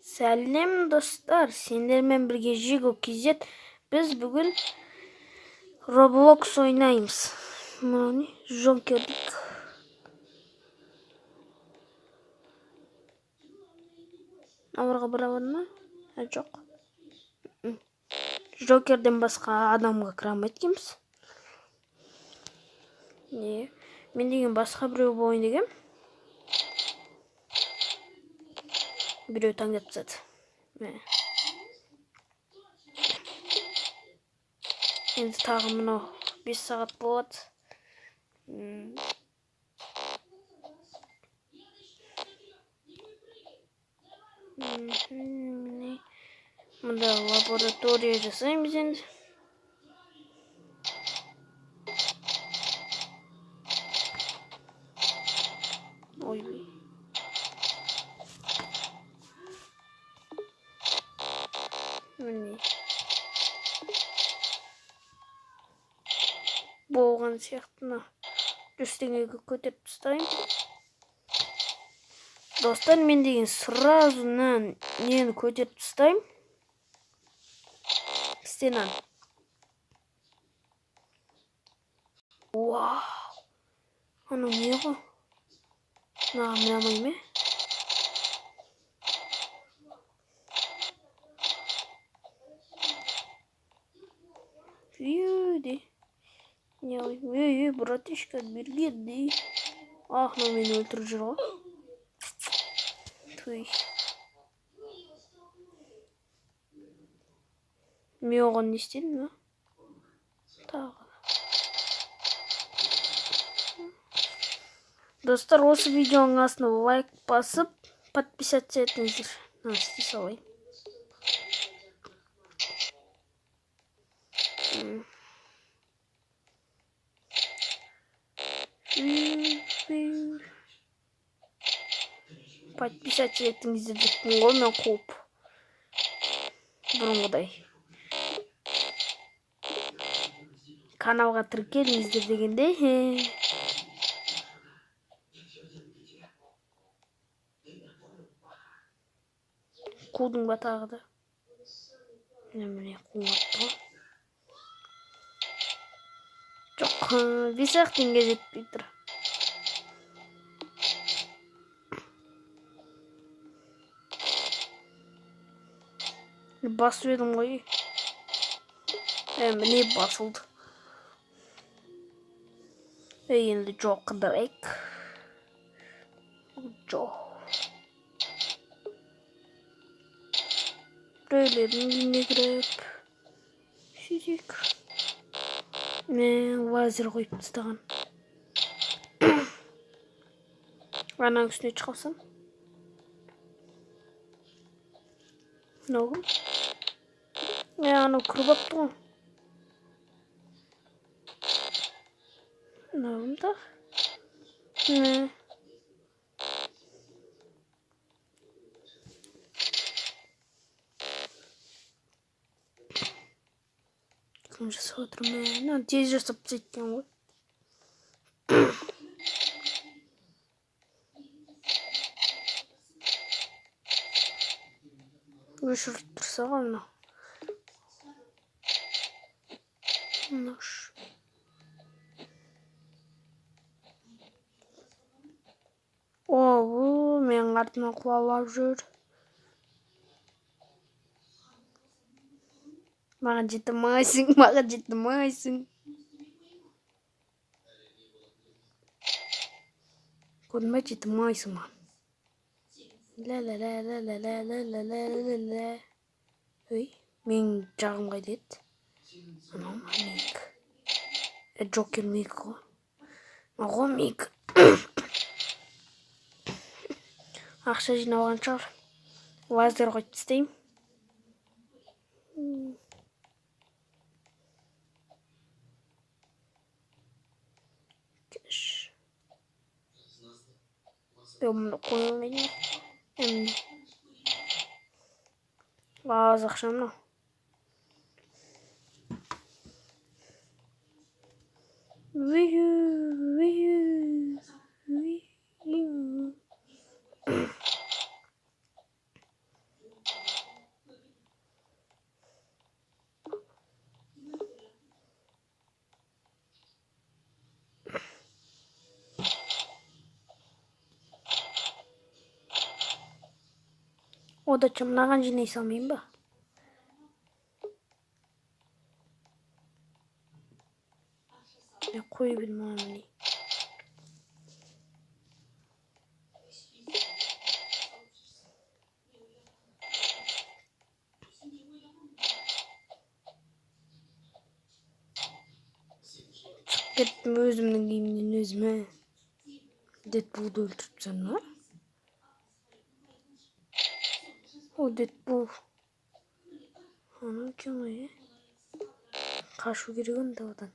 Сәлем достар, сендермен бірге Жиго KZ. Біз бүгін Roblox ойнаймыз. Мынау не? Жокердік. Ауырға бара ма? Жоқ. Жокерден басқа адамға кіре алмайды екенбіз. Не? Мен деген басқа біреу болайын дегем. Біреу таңдап тастады. Міне. Енді тағы мынау 5 сағат болады. Міне. Мында лаборатория жасаймыз енді. Ой. Міне. Болған сияқты мына 100 теңгеге көтеріп тастайын. Достар, мен деген сразу мына нені көтеріп тастаймын. Стенаны. Вау! Анау не ғой? Мынаған міне алмаймын, е? Үй, не, ей, ей, братишка, берге де. Ах, мынау мені өлтіріп жүр ғой. Туй. Мен оған не істедім, а? Тағы. Достар, осы видеоның астына лайк басып, подписаться етіңіздер. Мына істей салайын. Подписаться етіңіздер деппін ғой мен қуып. Бұрынғыдай. Каналға тіркеліңіздер дегенде. Қудың ба тағы да? Міне қуып ғой. Жоқ, 5-ақ теңге жетпей тұр. Басып едім ғой. Міне басылды. Енді жоқ қыдырайық. Жоқ. Біреулердің үйіне кіріп сөйтейік. Мен лазер қойып тастаған. Ананың үстіне шыға алсам. Мынау кім? Анау кіріп алыпты ғой. Мынау кім тағы? Кім жасап отыр? Мынаны тез жасап тастайды екен ғой. Өшіріп тұрса ғой мынау. Наш. О, менің артымнан қуалап жүр. Маған жете алмайсың, маған жете алмайсың. Көрдің бе, жете алмайсың маған. Ла-ла-ла-ла-ла-ла-ла-ла-ла. Ой, менің жағым қайда еді? Анау ма, менікі? Джокер менікі ғой. Мынау ғой менікі. Ақша жиналған шығар. Лазер қойып тастаймын. Кеш. Мұны қоя алмайды. Міне. Аз ақша мынау. Удача мынаған жинай салмайын ба? Қойып едім мынаны міне. Шығып кеттім өзімнің үйімнен өзіме. Дэдпулды өлтіріп тастадым ба? О, Дэдпул. Анау екен ғой, е? Қашу керек онда одан.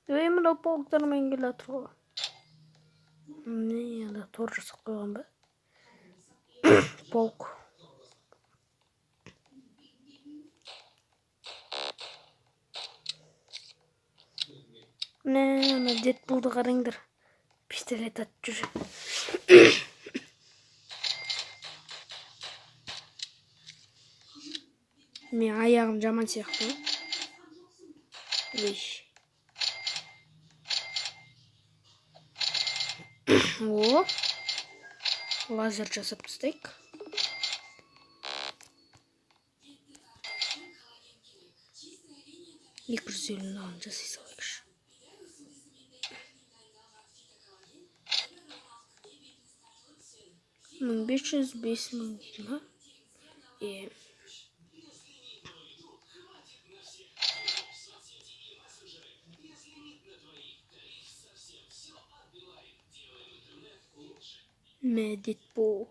Ей, мынау пауктармен келе жатыр ғой. Міне, анда тор жасап қойған ба? Паук. Міне, ана Дэдпулды қараңдар. Пистолет атып жүр. Мен аяғым жаман сияқты ғой. Ой. О, лазер жасап тастайық. 250 мынаны жасай салайықшы. 1500, 5000 дейді ма? Е. Мә, Дэдпул.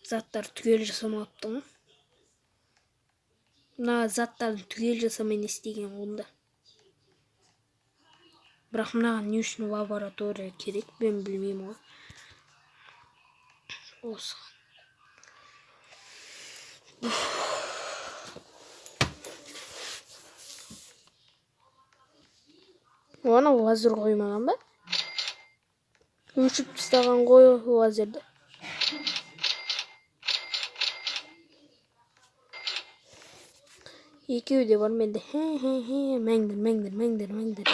Заттар түгел жасамапты ғой. Мына заттарды түгел жасамай не істеген онда? Бірақ мынаған не үшін лаборатория керек, мен білмеймін ғой. Осыған. Оны лазер қоймаған ба? Өшіп тастаған ғой лазерді. Екеуі де бар менде. Хе-хе-хе, мәңдір, мәңдір, мәңдір, мәңдір.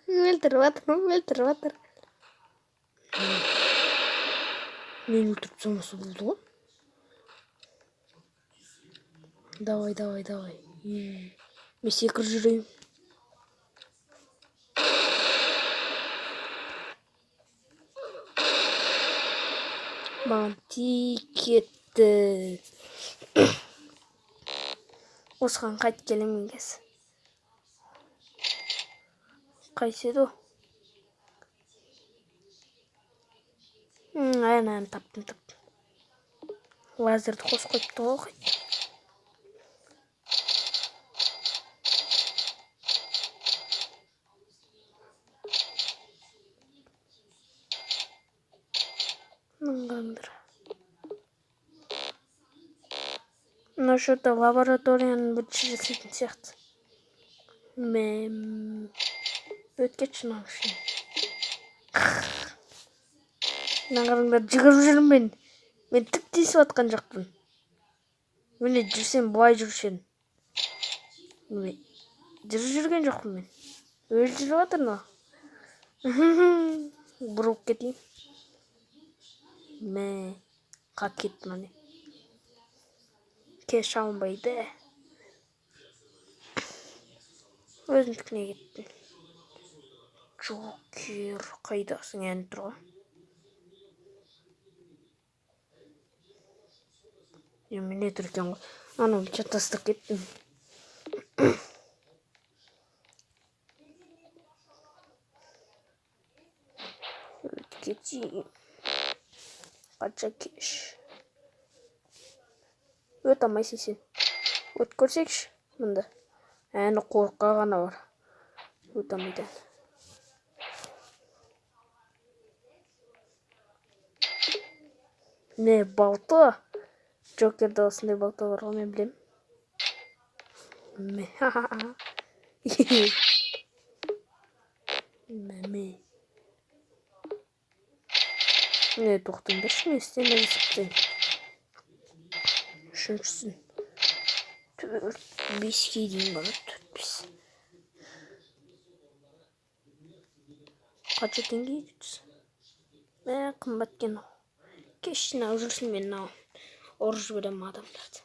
Өлтіріп жатыр, өлтіріп жатыр. Мен өлтіріп тастамаса болды ғой. Давай, давай, давай. Мен секіріп жүрейін. Маған тиіп кетті. Осыған қайтып келемін қазір. Қайсы еді ол? Әне, әне, таптым, таптым. Лазерді қосып қойыпты ғой қайтып. Мынғандыр. Мына что-то лабораторияның бірінші жасайтын сияқты. Мен өт кетші мынаның ішіне. Мына қараңдар, жүгіріп жүрмін мен. Мен түк тиісіп жатқан жоқпын. Міне жүрсем былай жүруші едім. Міне жүріп жүрген жоқпын мен. Өзі жүріп жатыр мынау. Бұрылып кетейін. Мә, қатты кетті міне. Кеш алынбайды. Өзімдікіне кеттім. Джокер қайдасың, әні тұр ғой. Е, міне тұр екен ғой. Анау тастап кеттім. Өтіп кетейін. Қанша кеш. Өт алмайсың сен. Өт көрсекші мында. Әні қорыққа ғана бар. Өт алмайды. Не, балта. Джокерде осындай балта бар ғой, мен білемін. Мә, ха-ха-ха. Мә, мә. Не, тоқтаңдаршы, мен істемей жасап тастайын. Үшіншісін. 4, 5-ке дейін барады, 4, 5. Қанша теңге 200? Мә, қымбат екен ол. Кеш мынау жүрсін, мен мынау ұрып жіберемін адамдарды.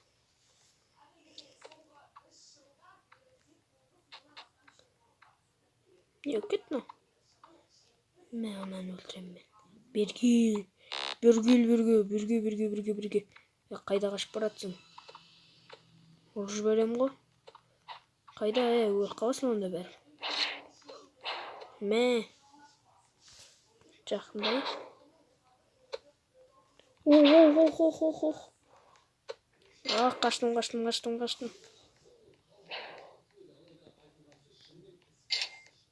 Не болып кетті мынау? Мә, ананы өлтіремін мен. Бергел, бергел, бергел, бергел, бергел, бергел, бергел. Қайда қашып баратсың? Ұрып жіберемін ғой. Қайда, өліп қаласың онда бәрі. Мә. Жақындай. О. А, қаштым, қаштым, қаштым, қаштым.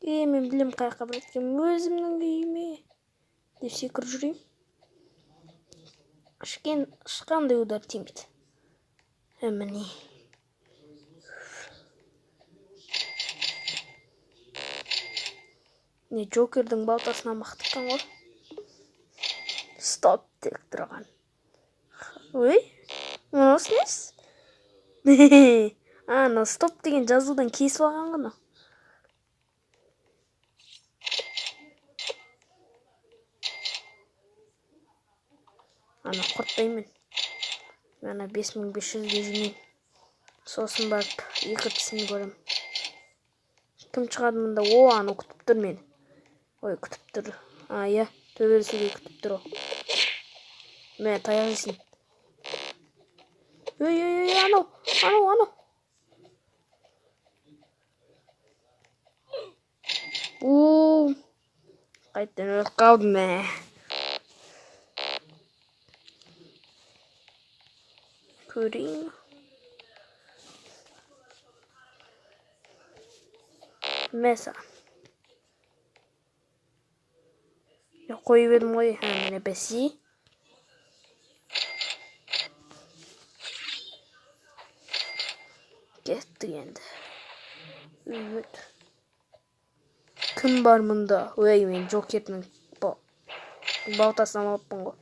Мен білем қай жаққа барады екенмін. Өзімнің үйіме деп секіріп жүрейін. Ешқандай удар тимейді. Міне. Не, Джокердің балтасына мықты екен ғой. Стоп деп тұрған. Ой, мынаусы несі? А, мынау стоп деген жазудан кесіп алған ғой мынау. Ана құрттаймын. Ана 5500-ге жинаймын. Сосын барып екі тісін көремін. Кім шығады мұнда? О, анау күтіп тұр мені. Ой, күтіп тұр. А, иә, төбелесуге күтіп тұр ол. Мә, таяқ жейсің. Ой, ой, ой, анау, анау, анау. О, қайтадан өліп қалдым, мә. Көрейін. Мә саған. Қойып едім ғой. Міне бәси. Кеттік енді. Үт. Кім бар мұнда? Ой, мен Джокердің балтасын алыппын ғой.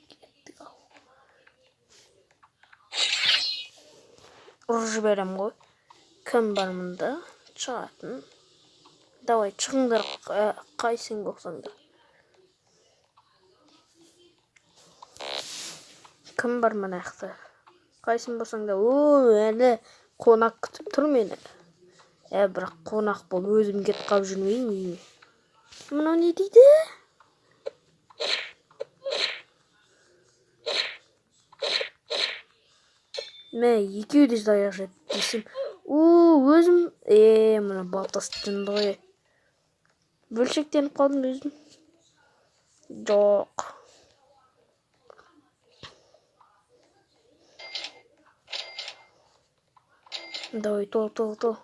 Кеттік ау. Ұрып жіберем ғой. Кім бар мұнда? Шығатын. Давай, шығыңдар, қайсың болсаңдар. Кім бар мына жақта? Қайсың болсаң да. О, әлі қонақ күтіп тұр мені. Бірақ қонақ бол, өзім кетіп қалып жүрмейін үйіме. Мынау не дейді? Мә, екеуі де таяқ жеді десем. О, өзім, мына балтасы жынды ғой. Бөлшектеніп қалдым өзім. Жоқ. Давай, тол, тол, тол.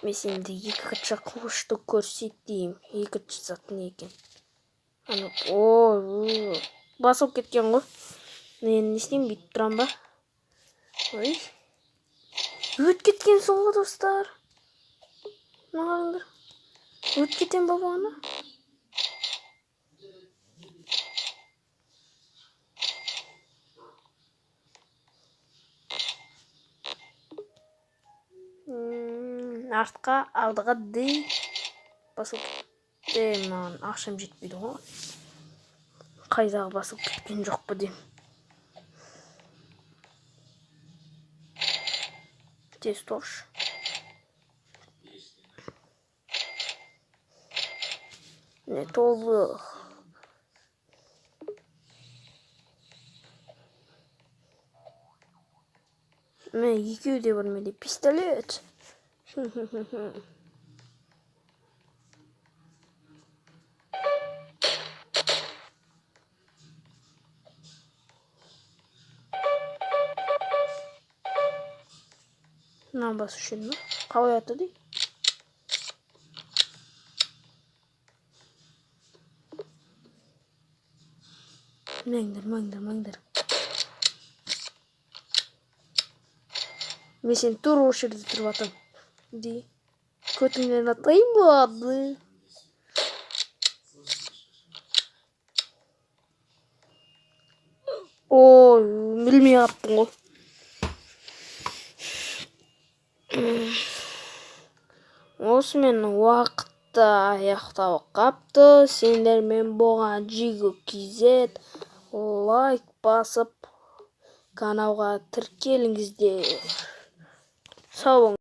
Мен сенде екінші қылышты көрсетейін. Екінші зат не екен? Ана, о, басылып кеткен ғой. Мен не істеймін, бүйтіп тұрам ба? Ой. Өтіп кеткен сол ғой, достар. Мына қараңдар. Өтіп кетем ба бағана? Артқа, алдыға дей басылып кетті. Маған ақшам жетпейді ғой. Қайдағы басылып кеткен жоқ па деймін. Тез торш. Не толы. Мә, екеуі де бар менде. Пистолет. Мынаны басу үшін бе? Қалай аты дейді? Мәңдір, мәңдір, мәңдір. Мен сені тура осы жерде тұрып атам. Дей. Көтіңнен атайын ба? Ой, білмей қалыппын ғой. Осымен уақытты аяқталып қапты. Сендермен болған Джиго KZ. Лайк басып, каналға тіркеліңіздер. Сау болыңыз.